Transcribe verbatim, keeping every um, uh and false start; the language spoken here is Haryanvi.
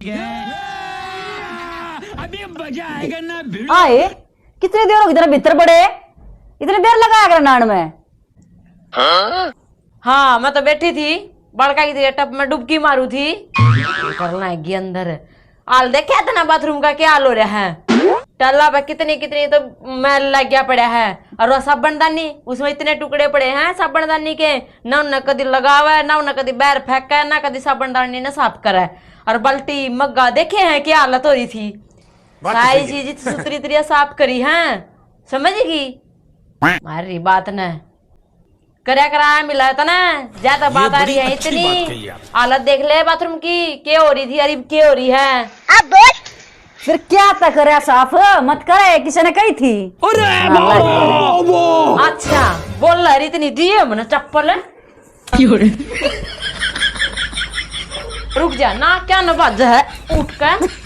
अभी मजा आएगा ना भिड़ू। आए, कितनी देर होगी तेरा भीतर बड़े? इतनी देर लगाया कर नान में। हाँ, मैं तो बैठी थी, बड़का की टप में डुबकी मारू थी। करना है अंदर। हाल देखे इतना बाथरूम का क्या हाल हो रहा है। टल्ला पे कितनी कितनी तो मैल लग गया पड़ा है। और वो साबणदानी, उसमें इतने टुकड़े पड़े हैं साबणदानी के, ना उन्हें कदी लगावे, ना उन्हें कदी बाहर फेंके, ना कदी साबणदानी ने साफ करे। और बाल्टी मग्गा देखे हैं क्या हालत हो रही थी। बात तो सारी सही है। चीज इतनी सुथरी तरिया साफ करी है, समझ गई? मारी बात ने करया कराया मिला था ना, ज्यादा ये बात आ बड़ी रही है अच्छी इतनी। बात कही आप। हालत देख ले बाथरूम की, के हो रही थी, अरे के हो रही है। अब बोल। फिर क्या था करया साफ? मत करे, किसी ने कही थी? अरे हाँ, बाबा, बाबा। अच्छा, बोल रही इतनी, दिए मैंने चप्पल। रुक जा ना, क्या नवाज है उठ के।